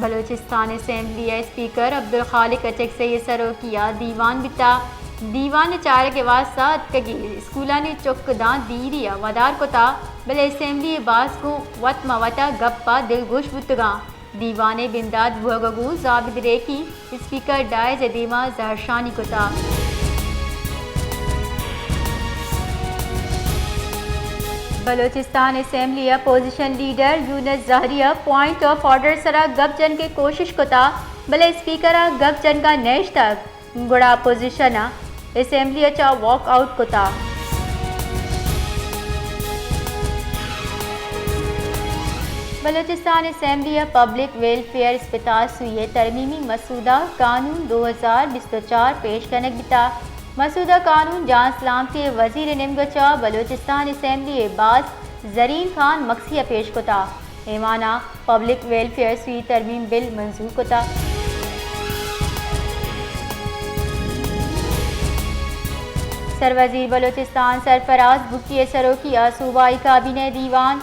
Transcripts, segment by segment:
بلوچستان اسمبلی ءِ اسپیکر عبدالخالق اچکزئی ءِ سروکی ءَ دیوان بیتا۔ دیوان ءِ چارگ ءِ واستہ اتکگیں اسکولانی چک داں دیری ءَ ودار کتا، بلے اسمبلی ءِ باسک گوں وت ماں وتا گپ ءَ دلگوش بوتگاں۔ دیوان ءِ بندات بوھگ ءَ گوں زابد ریکی اسپیکر ڈائز ءِ دیما زھرشانی کتا۔ بلوچستان اسمبلی ءِ اپوزیشن لیڈر یونس زھری ءَ پوائنٹ آف آرڈر سرا گپ جنگ ءِ کوشش کتا، بلے اسپیکر ءَ گپ جنگ ءَ نہ اشتگ۔ گڑا اپوزیشن ءَ اسمبلی ءَ چہ واک آؤٹ کتا۔ بلوچستان اسمبلی ءَ پبلک ویلفیئر اسپتال سوئی ءِ ترمیمی مسودہ قانون دو ہزار بیست و چار پیش کنگ بیتا۔ مسودہ قانون جان سلامتی ءِ وزیر ءِ نیمگ ءَ چہ بلوچستان اسمبلی ءِ باسک زرین خان مگسی ءَ پیش کتا۔ ایوان ءَ پبلک ویلفیئر سوئی ترمیم بل منظور کتا۔ سروزیر بلوچستان سرفراز بگٹی ءِ سروکی ءَ صوبائی کابینہ ءِ دیوان۔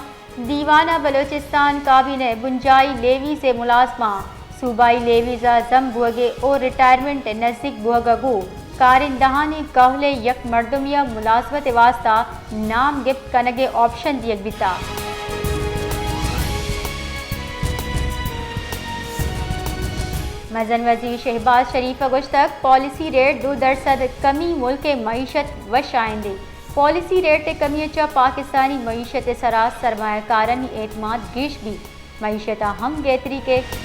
دیوان ءَ بلوچستان کابینہ ءِ بنجاہی لیویز ءِ ملازماں صوبائی لیویز ءَ ضم بوھگ ءَ او ریٹائرمنٹ ءِ نزیک بوھگ ءَ گوں کارندہانی کہول ءِ یک مردمے ءَ ملازمت ءِ واستہ نام گپت کنگ ءِ آپشن دیگ بیتا۔ مزن وزیر شہباز شریف ءَ گوشتگ، پالیسی ریٹ دو درسد کمی ملک ءِ معیشت وش آئندے۔ پالیسی ریٹ ءِ کمی ءَ چہ پاکستانی معیشت ءِ سرا سرمایہ کارانی اعتماد گیش بیت۔ معیشت ءَ ہم گہتری کیت۔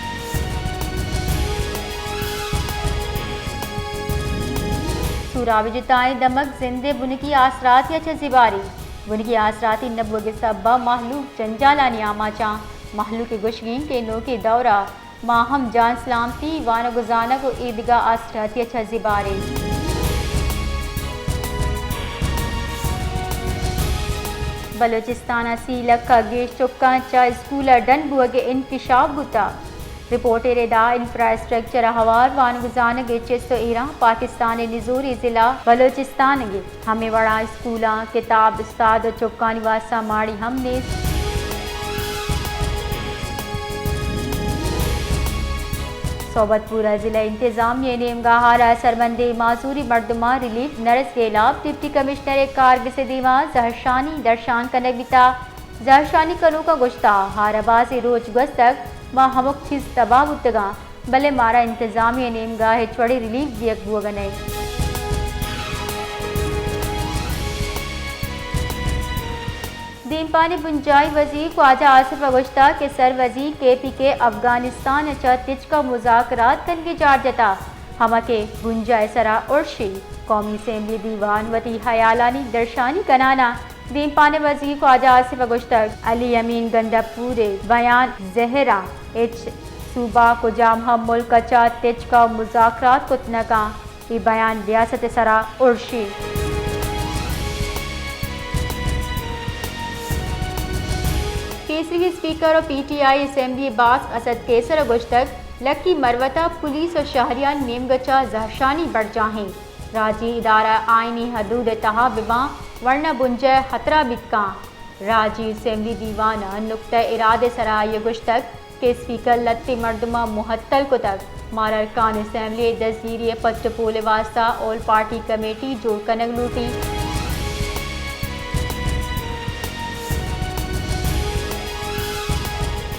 سوراب ءِ جتائیں دمگ زند ءِ بنکی آسراتی ءَ چہ زیباری۔ بنکی آسراتی نہ بوگ ءِ سبب ءَ مہلوک جنجالانی آماچاں۔ مہلوک ءِ گوشگ انت کہ نوکیں دور ءَ ما ہم جان سلامتی، وانگ ءُ زانگ ءُ ایدگہ آسراتی ءَ چہ زیباریں۔ بلوچستان ءَ سی لکھ ءَ گیش چکاں چہ اسکول ءَ ڈن بوگ ءِ انکشاف بوتگ۔ رپورٹ ءِ ردا انفراسٹرکچر ءَ ہوار وانگ ءُ زانگ ءِ چست ءُ ایراں پاکستان ءِ نزوری ضلع بلوچستان ءَ ہمے وڑا اسکولاں، کتاب، استاد ءُ چکانی واستہ ماڑی ہم نیست۔ صحبت پور ءِ ضلع انتظامیہ ءِ نیمگا ہار ءَ سرمندیں معذوریں مردماں ریلیف نہ رسگ ءِ ہلاپ ڈپٹی کمشنر ءِ کارگس ءِ دیما زہرشانی درشان کنگ بیتا۔ زہرشانی کنوکاں گوشتا، ہار ءَ بازیں روچ گوستگ، ما ہمک چیز تباہ بوتگاں، بلے مارا انتظامیہ ءِ نیمگا ہچ وڑیں ریلیف دیگ بوگ ءَ نئیت۔ دیمپانی بنجاہی وزیر خواجہ آصف ءَ گوشتا کہ سر وزیر کے پی کے افغانستان ءَ چہ تچک ءَ مذاکرات کنگ ءِ جار جتا، ہما کہ بنجاہ ءِ سرا ارشی۔ قومی اسمبلی دیوان وتی ہیالانی درشانی کنانا دیمپان ءِ وزیر خواجہ آصف ءَ گوشتگ، علی امین گنڈا پور ءِ بیان زہر ءَ، ہچ صوبہ کجام ہم ملک ءَ چہ تچک ءَ مذاکرات کت نہ کن، اے بیان ریاست ءِ سرا ارشی۔ پیسریگیں اسپیکر ءُ پی ٹی آئی اسمبلی باسک اسد قیصر ءَ گوشتگ، لکی مروت ءَ پولیس ءُ شہریانی نیمگ ءَ چہ زہرشانی برجاہ انت۔ راجی ادارہ آئینی حدود ءِ تہا بباں، ورنہ بنجاہ ءِ خطرہ بیت کاں۔ راجی اسمبلی دیوان ءِ نقطہ اراد ءِ سرا آئی ءَ گوشتگ کہ اسپیکر لھتے مردماں مھتل کتگ، مارا ارکان اسمبلی ءِ دزگیری ءِ پٹ ءُ پول ءِ واستہ آل پارٹی کمیٹی جوڑ کنگ لوٹیت۔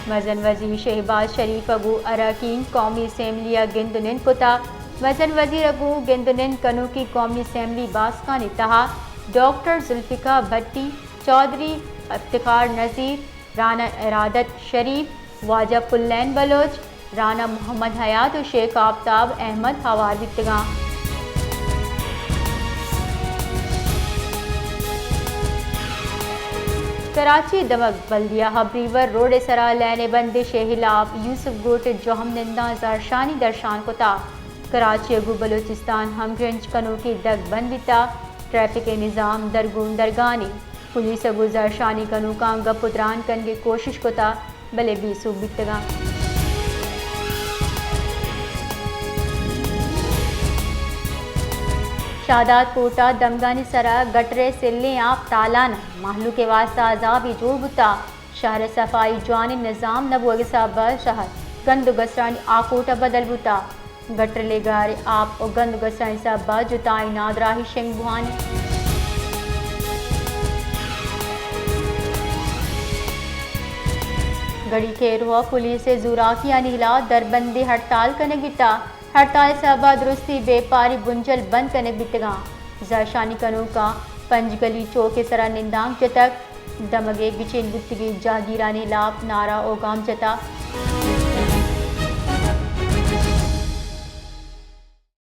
مزن وزیر شہباز شریف ءَ گوں اراکین قومی اسمبلی ءَ گند ءُ نند کتگ۔ مزن وزیر ءَ گوں گند ءُ نند کنوکیں قومی اسمبلی باسکانی تہا ڈاکٹر ذوالفقار بھٹی، چوہدری افتخار نذیر، رانا ارادت شریف، واجہ پلین بلوچ، رانا محمد حیات ءُ شیخ آفتاب احمد ہوار بیتگاں۔ کراچی ءِ دمگ بلدیہ ہب ریور روڈ ءِ سرا لین ءِ بندش ءِ ہلاپ یوسف گوٹ ءِ جہمننداں زہرشانی درشان کتگ۔ کراچی ءَ گوں بلوچستان ہمگرنچ کنوکیں دگ بند بیتگ، ٹریفک ءِ نظام درگون درگانی۔ پولیس ءَ گوں زہرشانی کنوکاں گپ ءُ تران کنگ ءِ کوشش کتگ، بلے بے سوب بیتگاں۔ شاداد کوٹ ءَ دمگانی سرا گٹر ءِ سلیں آپ تالان ءَ مہلوک ءِ واستہ عذابے جوڑ بوتگ۔ شہر ءِ صفائی جوانیں نظام نہ بوگ ءِ سبب ءَ شہر گند ءُ گسرانی آکوٹ ءَ بدل بوتگ۔ گٹرلے گار ءِ آپ ءُ گند ءُ گسرانی سبب ءَ جتائیں نادراہی شنگ بوان اِنت۔ گڑی کیرو ءَ پولیس ءِ زوراکیانی ہلاپ دربندی ہڑتال کنگ بیتگ۔ ہڑتال ءِ سبب ءَ درستی بیپاری بنجل بند کنگ بیتگ اَنت۔ زھرشانی کنوکاں پنجگلی چوک ءِ سرا نندانک جتگ۔ دمگ ءِ گچین بوتگیں جاگیرانی ہلاپ نعرہ ءُ گام جتگ۔